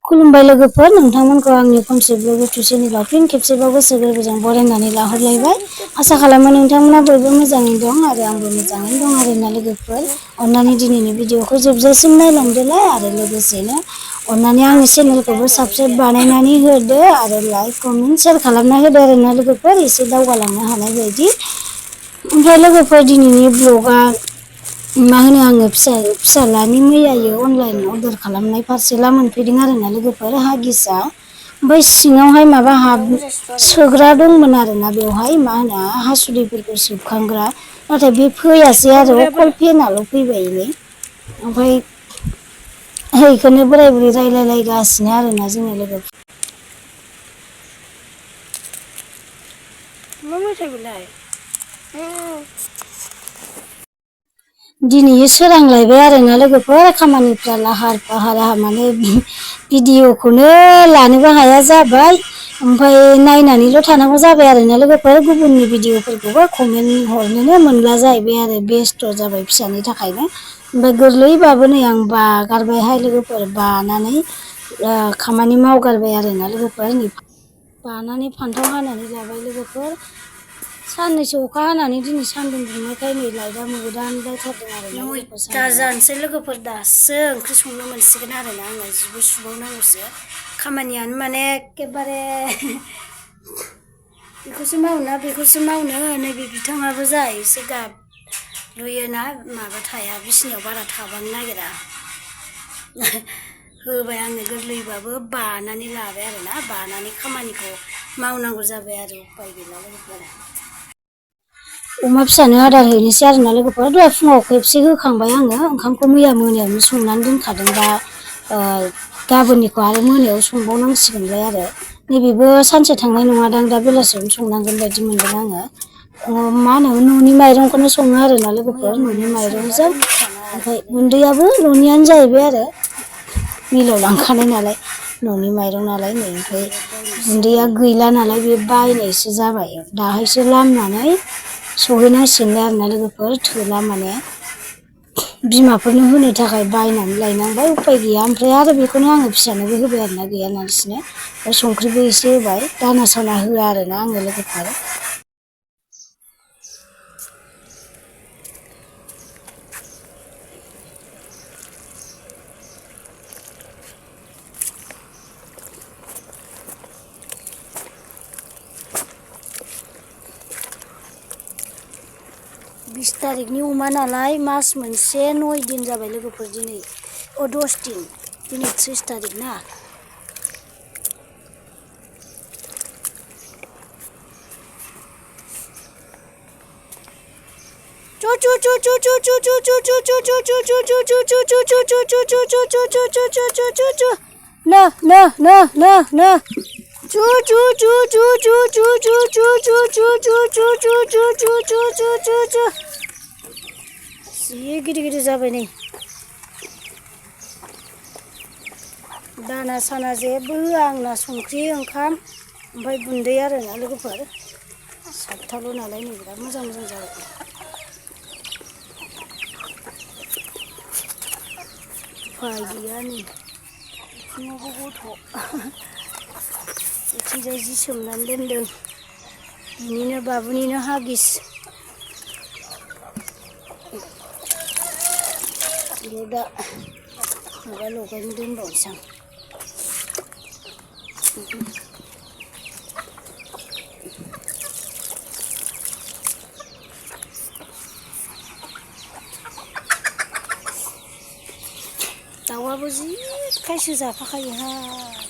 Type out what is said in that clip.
खुलुमबाय लोगोफोर नोंथांमोनखौ आंनि खनसे ब्लग चेनेलाव फिन खेबसेबाव गोसो गोरबोजों बरायनानै लाहरलायबाय आसा खालामो नोंथांमोना बयबो मोजाङैनो दं आरो आंबो मोजाङैनो दं आरोना लोगोफोर अन्नानै दिनैनि भिडिअखौ जोबजासिम नायलांदोलाय आरो लोगोसेनो अन्नानै आंनि चेनेलखौबो साबस्क्राइब बानायनानै होदो आरो लाइक कमेन्ट शेयार खालामना होदो आरोना लोगोफोर एसे दावगालांनो हानाय बायदि ओमफ्राय लोगोफोर दिनैनि ब्लगआ मा होनो आङो फिसालानि मैयायो अनलाइन अर्डार खालामनाय पार्सेला मोनफैदों आरोना लोगोफोर हागिसआ ओमफ्राय सिङावहाय माबा सोग्रा दंमोन आरोना बेवहाय मा होनो हासुदैफोरखौ सोबखांग्रा नाथाय बे फैयासै आरो अकल फेनाल' फैबाय ओमफ्राय बेखौनो बोराय बुरै रायलायलायगासिनो आरोना जोङो लोगोफोर मा मेथाइ बेलाय दिनै सोरांलायबाय आरोना लोगोफोर खामानिफ्रा लाहार फाहार माने भिडिअखौनो लानोबो हाया जाबाय ओमफ्राय नायनानैल' थानांगौ जाबाय आरोना लोगोफोर गुबुननि भिडिअफोरखौबो कमेन्ट हरनोनो मोनला जाहैबाय आरो बेस्थ' जाबाय फिसानि थाखायनो ओमफ्राय गोरलैबाबो नै आं बागारबायहाय लोगोफोर बानानै खामानि मावगारबाय आरोना लोगोफोर बानानै फान्थाव हानानै लाबाय लोगोफोर साननैसो अखा हानानै दिनै सान्दुं दुंनायखाय नै लाइटआ मोदान बायथारदों आरोना दा जानोसै लोगोफोर दासो ओंख्रि संनो मोनसिगोन आरोना आङो जिबो सुबावनांगौसो खामानियानो माने एखेबारे बेखौसो मावना बेखौसो मावनो नैबे बिथाङाबो जा एसे गाबलुयोना माबा थाया बिसिनायाव बारा थाबानो नागिरा होबाय आङो गोरलैबाबो बानानै लाबाय आरोना बानानै खामानिखौ मावनांगौ जाबाय आरो उपाय गैला लोगोफोर अमा फिसानो आदार हैनोसै आरोना लोगोफोर दहाय फुङाव खेबसे होखांबाय आङो ओंखामखौ मैया मोनायावनो संनानै दोनखादों दा गाबोननिखौ आरो मोनायाव संबावनांसिगोनलाय आरो नैबेबो सानसे थांनाय नङादां दा बेलासियावनो संनांगोन बायदि मोनदों आङो मा होनो न'नि माइरंखौनो सङो आरोना लोगोफोर न'नि माइरंजों ओमफ्राय गुन्दैयाबो न'नियानो जाहैबाय आरो मिलाव लांखानाय नालाय न'नि माइरं नालाय नै ओमफ्राय गुन्दैया गैला नालाय बे बायनायसो जाबाय दाहायसो लामनानै सहैनांसिगोनलाय आरोना लोगोफोर थोला माने बिमाफोरनो होनो थाखाय बायनानै लायनांबाय उपाय गैया ओमफ्राय आरो बेखौनो आङो फिसानोबो होबाय आरोना गैया नालासिनो ओमफ्राय संख्रिबो एसे होबाय दाना साना होआ आरोना आङो लोगोफोर बिस तारिखनि अमा नालाय मास मोनसे 9 दिन जाबाय लोगोफोर दिनै 10 दिन दिनै 30 तारिख ना जि गिदिर गिदिर जाबाय नै दाना साना जेबो होआ आंना संख्रि ओंखाम ओमफ्राय गुन्दै आरोना लोगोफोर सातथाल' नालाय नै बिराद मोजां मोजां जाबाय उफाय गैया नै बिथिङावबो गथ' बिथिंजाय जि सोमनानै दोनदों बिनिनो बाबुनिनो हागिस बेयाव दा माबा लगायनो दोनबावनोसै आं दाउआबो जि खायसो जाफाखायोहाय